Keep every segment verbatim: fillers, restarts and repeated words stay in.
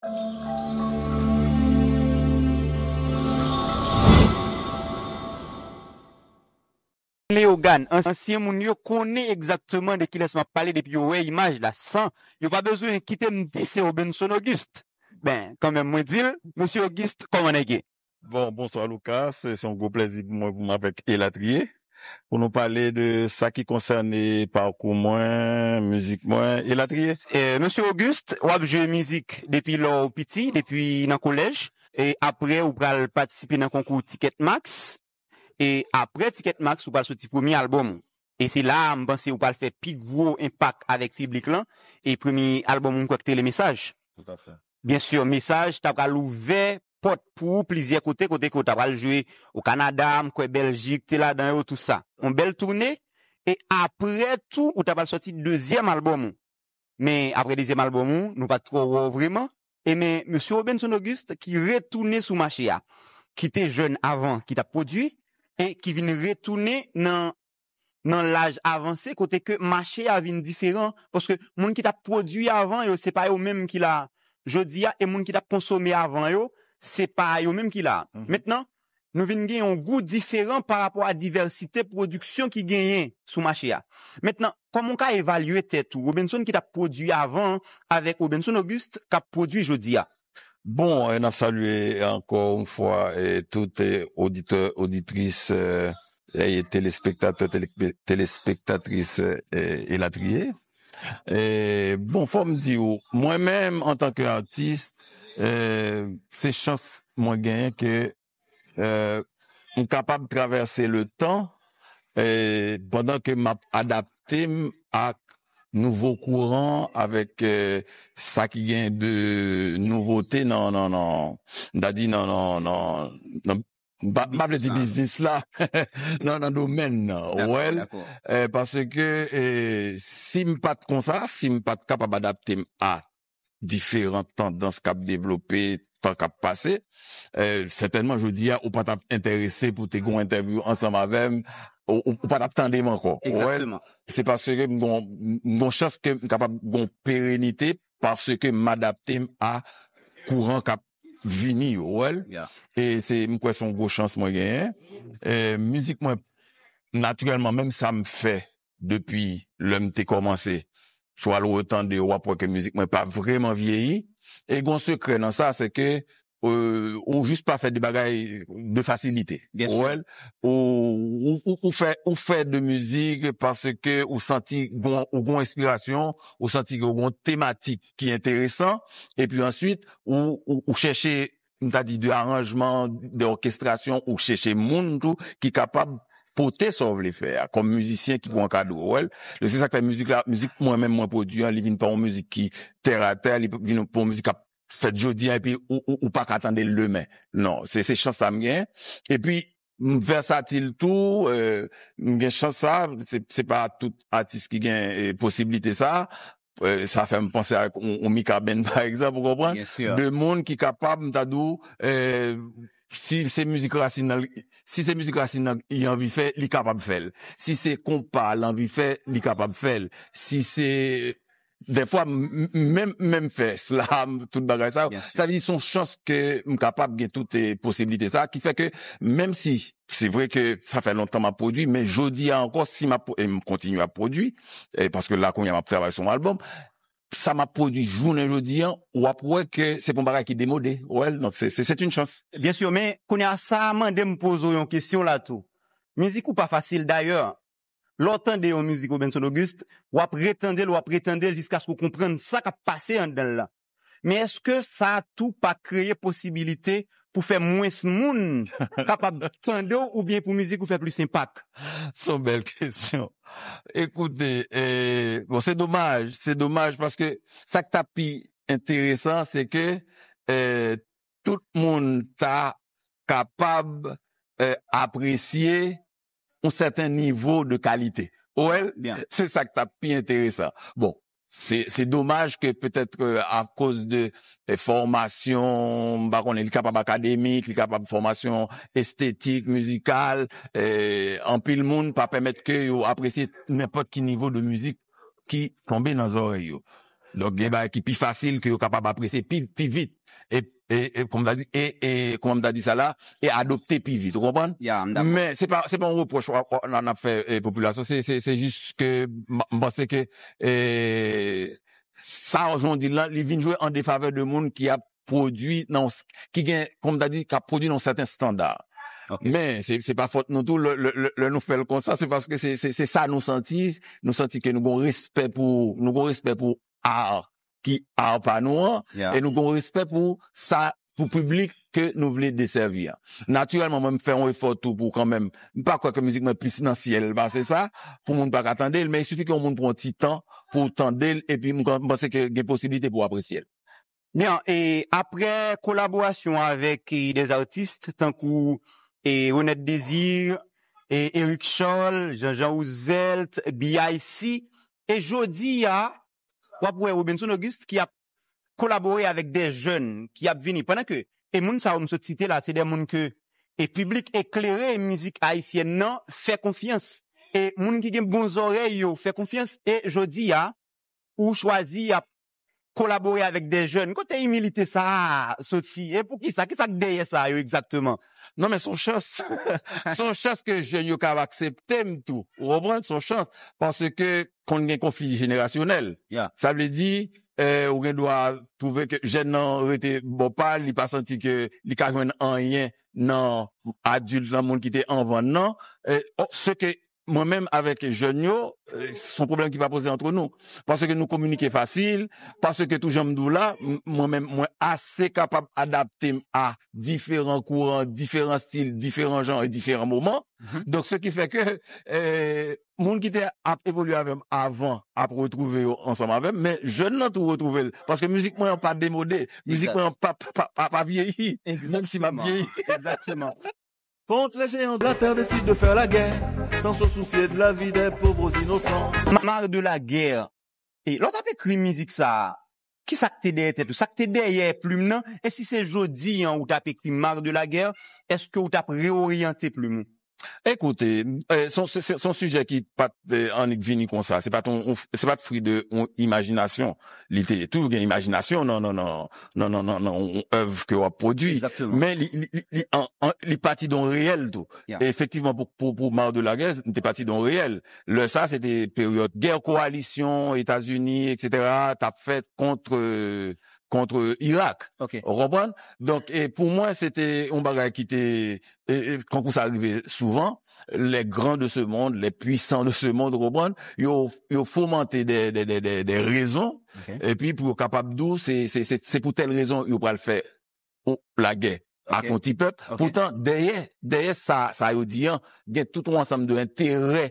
Leyogàn, ansyen moun yo konnen egzakteman de kilès m ap pale depi yo wè imaj la, san yo pa bezwen kite m di se Robenson Auguste. Ben, kanmenm, mwen di l, Mesye Auguste, kòman nèg ye? Bon, bonswa Lucas, se yon gwo plèzi pou mwen pou m avèk Elatriye pou nou pale de sa ki konsène pakou mwen, mizik mwen, elatriye. Eh, Mesye Auguste, w ap jwe mizik depi lè w piti, depi nan kolèj, e apre ou pral patisipe nan konkou Ticket Max, e apre Ticket Max ou pral soti premye albòm ou. E se la a m panse ou pral fè pi gwo enpak avèk piblik lan, e premye albòm ou m kwè k te rele Mesaj. Tout à fait. Byen si, Mesaj ta pral ouvè pòt pou ou plizyè kote, kote ke w ta pral jwe o Kanada, m kwè Bèljik te ladan yo, tou sa. Yon bèl toune, e apre tou, ou ta pral sòti dezyèm albòm ou. Men apre dezyèm albòm ou, nou pa t twò wè w vreman. E men, Mesye Robenson Auguste ki retounen sou mache a, ki te jèn avan, ki t ap pwodui, e ki vin retounen nan, nan laj avanse, kote ke mache a vin diferan, paske moun ki t ap pwodui avan yo, se pa yo menm ki la jodi a, e moun ki t ap konsome avan yo, se pa yo menm ki la. Mentnan, nou vin gen yon gou diferan pa rapò a divèsite pwodiksyon ki genyen sou mache a. Mentnan, kòman w ka evalye tèt ou, Robenson ki t ap pwodui avan avèk Robenson Auguste k ap pwodui jodi a? Bon, e n ap salye ankò yon fwa e tout e oditè, oditris, e, e telespektatè, tele, telespektatris e elatriye. E, bon, fò m di w, mwen menm, antanke atis, e, se chans mwen genyen ke e, m kapab travèse le tan e, pandan ke m ap adapte m ak nouvo kouran, avèk e, sa ki gen de nouvote nan, nan, nan, m ta di nan, nan, nan, nan m pa m pa vle di biznis la nan, nan domèn nan, wèl, e, paske e, si m pa t konsa, si m pa t kapab adapte m a diferan tandans k ap devlope tan k ap pase, e, sètènman, jodi a, ou pa t ap enterese pou te gon entèvyou ansanm avè m, ou, ou, ou pa t ap tande m ankò. Wèl, se paske m gon, m gon chans ke m kapab gon perenite paske m adapte m a kouran k ap vini yo, wèl. E se, m kwè se yon gwo chans mwen genyen. E, mizik mwen, natirèlman, menm sa m fè depi lè m te kòmanse, si w al retande yo, w ap wè ke mizik mwen pa vrèman vyeyi. E gon sekrè nan sa, se ke, e, ou jis pa fè de bagay de fasilite. Ou, ou, ou, ou fè, ou fè de mizik paske ou santi gon, ou gon enspirasyon, ou santi ke ou gon tematik ki enteresan, epi answit, ou, ou, ou chèche, m ta di, de aranjman, de òkestrasyon, ou chèche moun tou ki kapab pote sa w vle fè a, kòm mizisyen ki pran kado, wèl. Se sa k fè mizik la, mizik mwen menm mwen pwodui an, li vin pa yon mizik ki tèratè, li vin pa yon mizik k ap fèt jodi a, epi ou, ou, ou pa ka tande l demen. Non, se, se chans sa m genyen. Epi, m vèsatil tou, e, m gen chans sa, se, se pa tout atis ki gen e, posiblite sa. E, sa fè m panse ak yon, yon Mikaben, pa egzanp, ou konprann? De moun ki kapab, m ta di w, e, si se mizik rasin nan, si se mizik rasin nan li anvi fè, li kapab fè l. Si se konpa l anvi fè, li kapab fè l. Si se, dèfwa, m, m, menm, menm fè slam, tout bagay sa yo. Sa vle di, se yon chans ke m kapab gen tout e, posiblite sa, ki fè ke, menm si se vre ke sa fè lontan m ap pwodui, men jodi a ankò, si m ap, e m kontinye ap pwodui, e paske la, kounye a, m ap travay sou yon albòm, sa m ap pwodui jounen jodi a, w ap wè ke se pa yon bagay ki demode, wèl, donk se, se, se yon chans. Byen si, men kounye a, sa mande m poze w yon kesyon la tou. Mizik ou pa fasil, dayè, lè w tande yon mizik Robenson Auguste, w ap retande l, w ap retande l jiskaske w konprann sa k ap pase anndan l lan. Men èske sa tou pa kreye posibilite pou fè mwens moun kapab tande w oubyen pou mizik ou fè plis enpak? Se yon bèl kesyon. Ekoute, e, bon, se domaj, se domaj paske sa k ta pi enteresan, se ke e, tout moun ta kapab e, apresye yon sèten nivo de kalite. Ou wè l? Se sa k t ap pi enteresan. Bon, se, se domaj ke petèt e, akoz de e, fòmasyon, m pa konnen, li kapab akademik, li kapab fòmasyon estetik, mizikal, e, anpil moun pa pèmèt ke yo apresye nenpòt ki nivo de mizik ki tonbe nan zòrèy yo. Donk, gen bagay ki pi fasil ke yo kapab apresye pi, pi vit. E, e, e, kòman m ta di, e, e, kòman m ta di sa la, e adopte pi vit, ou konprann? Ya, m dakò. Men se pa, se pa yon repwòch w ap, w ap, n ap fè e, popilasyon, se, se, se jis ke m m panse ke e, sa jan w di l lan, li vin jwe an defavè de moun ki ap pwodui nan yon s- ki gen, kòman m ta di, k ap pwodui nan yon sèten estanda. Ok. Men se, se pa fòt nou tou, lè, lè, lè, lè nou fè l konsa, se paske se, se, se sa nou santi, nou santi ke nou gon respè pou, nou gon respè pou ar ki ar pa nou an, Ya. E nou gon respè pou sa, pou piblik ke nou vle desèvi an. Natirèlman, mwen m fè yon efò tou pou kanmenm, m pa kwè ke mizik mwen plis nan syèl pase sa, pou moun pa ka tande l, men il sifi ke yon moun pran yon ti tan pou tande l, epi m m panse ke gen posiblite pou apresye l. Byen, e apre kolaborasyon avèk e, des artistes tankou e, Renette Désir, e, Eric Charles, Jean-Jean Roosevelt, B I C, e jodi a, w ap wè Robenson Auguste ki ap kolabore avèk de jèn ki ap vini. Pandan ke, e moun sa yo m sot site la, se de moun ke e piblik eklere mizik ayisyèn nan fè konfyans. E moun ki gen bon zòrèy yo fè konfyans. E jodi a, ou chwazi ap kolabore avèk de jèn. Kote imilite sa a soti? E poukisa? Kisa k dèyè sa yo egzakteman? Non, men se yon chans. Se yon chans ke jèn yo ka aksepte m tou. Ou konprann? Se yon chans. Paske konn gen konfli jenerasyonèl. Ya. Sa vle di, e, ou gen dwa twouve ke jèn nan rete bò pa l, li pa santi ke li ka jwenn anyen nan adilt lan, moun ki te anvan l nan. E, o, se ke mwen menm avèk jèn yo, e, se yon pwoblèm ki pa poze antre nou. Paske nou kominike fasil, paske tou jan m di w la, m- mwen menm, mwen ase kapab adapte m a diferan kouran, diferan stil, diferan jan e diferan moman. Mhm. Donk, se ki fè ke e, moun ki te ap evolye avè m avan ap retwouve yo ansanm avè m, men jèn nan tou retwouve l. Paske mizik mwen an pa demode, mizik Exact. Mwen an pa, pa, pa, pa vyeyi, menm si m ap vyeyi. Egzakteman. Contre les géants de la terre décide de faire la guerre sans se soucier de la vie des pauvres innocents. Mar de la guerre. E lè w t ap ekri mizik sa a, kisa k te dèyè tèt ou? Sa k te dèyè plim nan? E si se jodi an ou t ap ekri Mar de la guerre, èske ou t ap reoryante plim ou? Ekoute, e, se yon- se se- se yon sijè ki pa t e, annik vini konsa. Se pa t yon- yon- se pa t fri de yon imajinasyon. Li te toujou gen imajinasyon nan nan nan nan nan nan nan yon èv ke w ap pwodui. Egzakteman. Men li li li li, an, an, li pati de yon reyèl tou. Ya. E efektivman, pou, pou, pou Mar de la Guerre, m te pati de yon reyèl. Lè sa, se te peryòd gè kowalisyon Etazini, etsetera, t ap fèt kont kont Irak. Ok. Ou konprann? Donk, e pou mwen, se te yon bagay ki te, e, e, kankou sa rive souvan, les grands de ce monde, les puissants de ce monde, ou konprann? Yo, yo fomante de, de, de, de, de rezon, Ok. Epi pou yo kapab di w, se, se, se, se pou tèl rezon yo pral fè o- lagè ak Ok. yon ti pèp. Ok. Poutan, dèyè, dèyè sa, sa yo di an, gen tout yon ansanm de enterè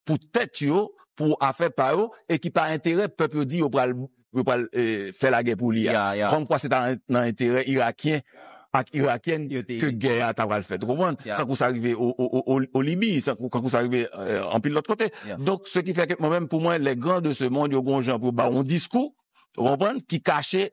pou tèt yo, pou afè pa yo, e ki pa enterè pèp yo di yo pral, yo pral e, fè lagè pou li a. Ya, ya. Kòmkwa se ta nan enterè irakyen ak irakyèn Yo te- ke gè a ta pral fèt. Ou konprann? Ya. Kankou sa rive o, o, o, o, o Libi, kankou, kankou sa rive e, anpil lòt kote. Ya. Donk, se ki fè ke mwen menm, pou mwen, les grands de ce monde, yo gon jan pou yo ba yon diskou, ou konprann, ki kache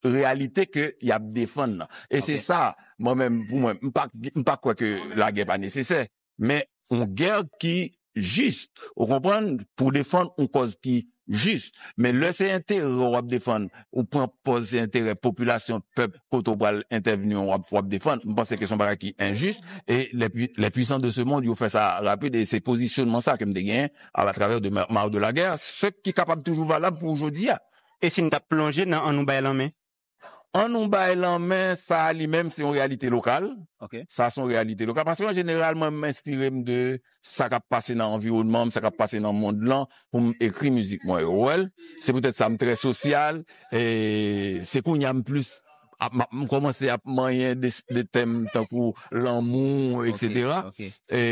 reyalite ke y ap defann nan. E se Ok. Sa, mwen menm, pou mwen, m pa, m pa kwè ke lagè pa nesesè, men yon gè ki jis, ou konprann, pou defann yon kòz ki jis. Men lè se enterè w ap defann, ou pran pòz se enterè popilasyon, pèp, kote w pral entèvni, w ap, w ap defann, m panse ke se yon bagay ki enjis, e les pui- les puissants de ce monde, yo fè sa rapid, e se pozisyonman sa ke m te genyen atravè de Mar de la Guerre, se ki kapab toujou valab pou jodi a. E si n t ap plonje nan An nou bay lanmen? An nou bay lanmen, sa li menm se yon reyalite lokal. Ok. Sa se yon reyalite lokal. Paske an jeneral, mwen, m enspire m de sa k ap pase nan anviwònman m, sa k ap pase nan mond lan, pou m ekri mizik mwen yo. Ou wè l? Se poutèt sa m trè sosyal, e se kounye a m plis ap- m ap- m kòmanse ap manyen de, de tèm tankou lanmou, Ok, etsetera. Ok. E,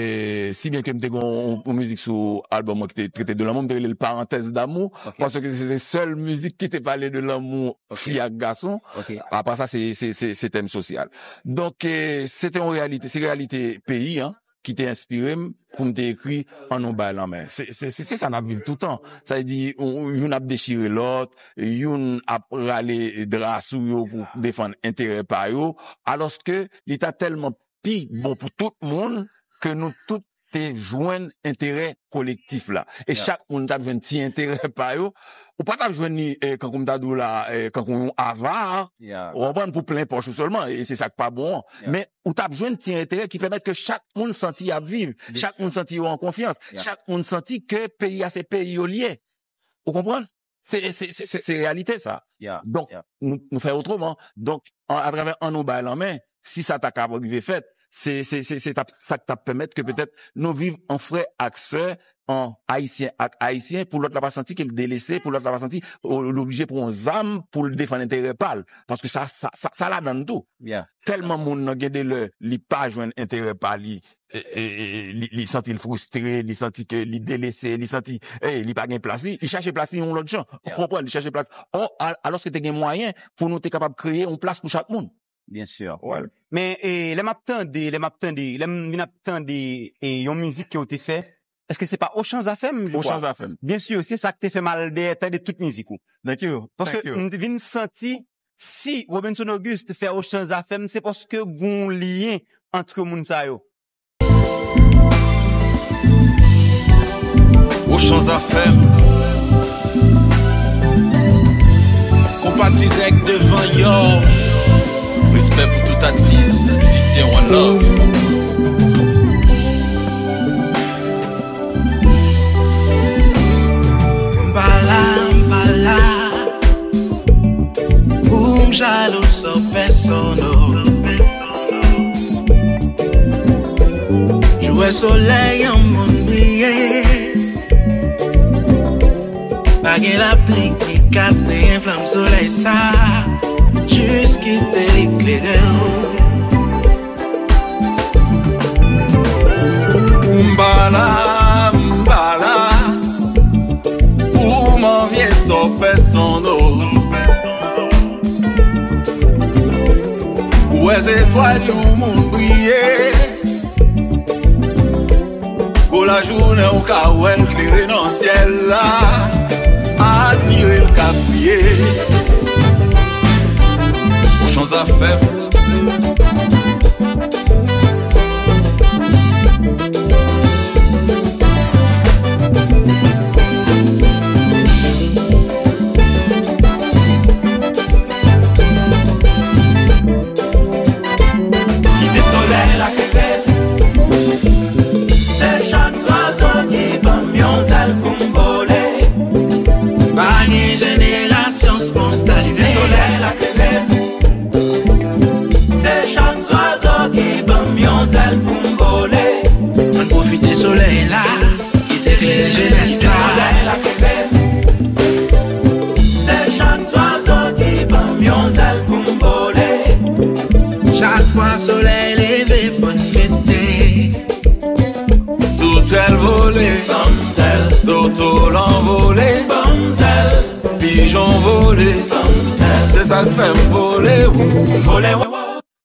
si byen ke m te gen yon, yon mizik sou albòm mwen ki te trete de lanmou, m te rele l Parenthèse d'amour, Ok. Paske se te sèl mizik ki te pale de lanmou Ok. fi ak gason. Ok. Apa sa, se, se, se, se tèm sosyal. Donk, e, se te yon reyalite, se reyalite peyi an ki te enspire m pou m te ekri An nou bay lanmen. Se, se, se, se sa n ap viv toutan. Sa vle di, ou- youn ap dechire lòt, youn ap rale dra sou yo pou defann enterè pa yo, alòske li ta tèlman pi bon pou tout moun ke nou tout e jwenn enterè kolektif la. E chak moun t ap jwenn ti enterè pa yo. Ou pa t ap jwenn li, eh, kankou m ta di w la, eh, kankou yon ava, ou konprann, pou plen pòch ou sèlman, e se sa k pa bon an. Men ou t ap jwenn ti enterè ki pèmèt ke chak moun santi y ap viv, chak moun santi yo an konfyans, chak moun santi ke peyi a se peyi yo l ye. Ou konprann? Se, se, se, se, se reyalite sa. Donk, nou, nou fè otreman. Donk, an, atravè An Nou Bay Lanmen, si sa ta ka rive fèt, se, se, se, se t ap, sa k t ap pèmèt ke petèt nou viv an frè ak sè, an Ayisyen ak Ayisyen, pou lòt la pa santi ke l delese, pou lòt la pa santi, o, l oblije pran yon zam pou l defann enterè pa l. Paske sa, sa, sa, sa ladan l tou. Tèlman moun nan gen de lè, li pa jwenn enterè pa li, e, e, e, li, li santi l fristre, li santi ke li delese, li santi, e, li pa gen plas li, li chache plas li yon lòt jan. Ou konprann? Li chache plas. Ò, a-, alòske te gen mwayen pou nou te kapab kreye yon plas pou chak moun. Byen si. Men, e, lè m ap tande, lè m ap tande, lè m vin ap tande, e, yon mizik ke w te fè, èske se pa Ochan Zafèm, je crois? Ochan Zafèm. Byen si, se sa k te fè m al dèyè tande tout mizik ou. Thank you. Paske m te vin santi, si Robenson Auguste fè Ochan Zafèm, se paske gon lyen ant moun sa yo. Ochan Zafèm. Konpa dirèk devan yo. Respè pou tout atis, mizisyen, one love. M pa la, m pa la pou m jalou sou pèsonn, oh. Jou wè solèy an moun briye. Pa gen lapli ki ka tenyen flanm solèy sa. Jis kite li klere w. M pa la, m pa la pou m anvye sa w fè sou nou. Pou wè zetwal yon moun briye. Kou lajounen ou ka wè l klere nan syèl la. Admire l k ap briye. Ochan Zafèm. Kite solèy la klere. Se chak zwazo ki ban m yon zèl pou m vole. Pa gen jenerasyon spontanine. Kite solèy la klere. Se chak zwazo ki ban m yon zèl pou m vole. Ann pwofite solèy la ki te klere jenès la. Kite solèy la klere. Se chak zwazo ki ban m yon zèl pou m vole. Chak fwa solèy leve, fò n fete. Toutèl vole, ban m zèl. Zoto l anvole, ban m zèl. Pijon vole, ban m zèl. Se sa k fè m vole, wi. Vole, wi.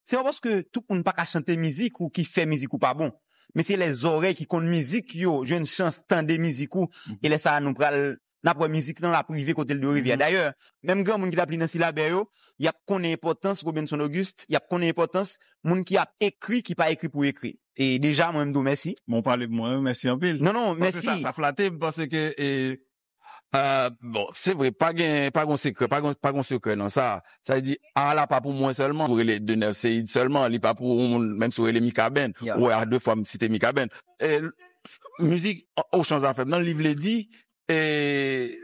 Se pa paske tout moun pa ka chante mizik ou ki fè mizik ou pa bon. Men se lè zòrèy ki konn mizik yo jwenn chans tande mizik ou, e lè sa a nou pral, n ap wè mizik lan l ap rive kote l dwe rive a. Dayè, menm granmoun ki t ap li nan silabè yo, y ap konnen enpòtans Robenson Auguste, y ap konnen enpòtans moun ki ap ekri, ki pa ekri pou ekri. E deja, mwen, m di w mèsi. Bon, w pale pou mwen, wi, mèsi anpil. Non, non, mèsi. Paske sa, sa flate m, paske, e, bon, se vre, pa gen, pa gen sekrè, pa gen, pa gen sekrè nan sa. Sa vle di, a la pa pou mwen sèlman, ou rele Dener Ceïde sèlman, li pa pou yon moun, menm si w rele Mikaben, ou wè a de fwa m site Mikaben. E, mizik Ochan Zafèm nan, li vle di, e,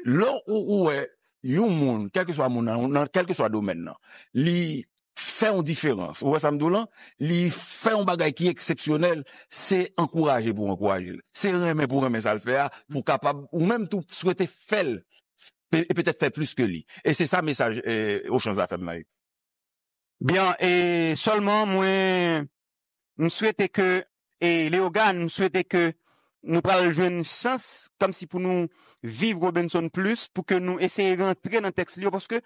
lè ou, ou wè yon moun, kèlkeswa moun nan, nan kèlkeswa domèn nan, li fè yon diferans. Ou wè sa m di w lan? Li fè yon bagay ki eksepsyonèl, se ankouraje pou w ankouraje l. Se renmen pou w renmen sa l fè a, pou w kapab, ou menm tou, swete fè l, pe-, e petèt fè plis ke li. E se sa mesaj, e, Ochan Zafèm nan ye. Byen, e sèlman mwen, m swete ke, e Leyogàn, m swete ke nou pral jwenn chans, kòmsi pou nou viv Robenson plis, pou ke nou eseye rantre nan tèks li yo, paske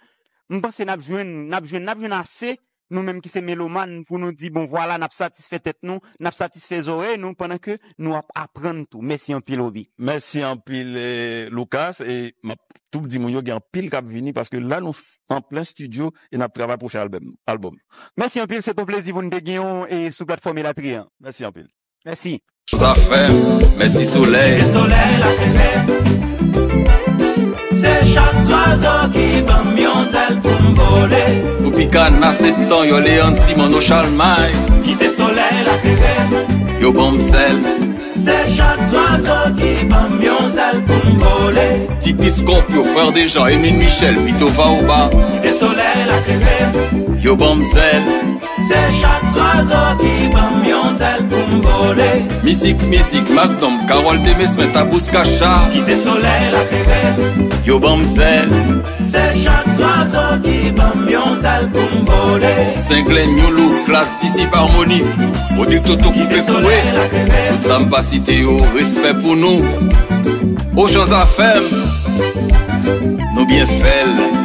m panse n ap jwenn, n ap jwenn, n ap jwenn ase, nou menm ki se melomàn, pou nou di, bon, vwala, n ap satisfè tèt nou, n ap satisfè zòrèy nou, pandan ke nou ap aprann tou. Mèsi anpil, Roby. Mèsi anpil, e, Lucas, e m ap tou di moun yo gen anpil k ap vini, paske la nou an plen estidyo e n ap travay pwochen albèm, albòm. Mèsi anpil, se t on plezi pou n te gen w, e, sou platfòm Elatri an. Mèsi anpil. Mèsi. Zafè m, mèsi solèy. Kite solèy la klere m. Se chak zwazo ki ban m yon zèl pou m vole. Ou pi ka nan Septan, yo Leyanti, Manno Chalmay. Kite solèy la klere m. Yo ban m zèl. Se chak zwazo ki ban m yon zèl pou m vole. Ti Piskòf, yo Frè Dejan, Emile Michel, Pito Vaoba. Kite solèy la klere m. Yo ban m zèl. Se chak zwazo ki ban m yon zèl pou m vole. Mizik, mizik, Magnum, Carole Demesmin, Tabous Kacha. Kite solèy la klere m. Yo ban m zèl. Se chak zwazo ki ban m yon zèl pou m vole. Senglè, New Look, Klass, Disip, Harmonik, Rodrigue Toto, Koupe Kouwe. Tout sa m pa site yo, respè pou nou. Ochan Zafè m, nou byen fè l.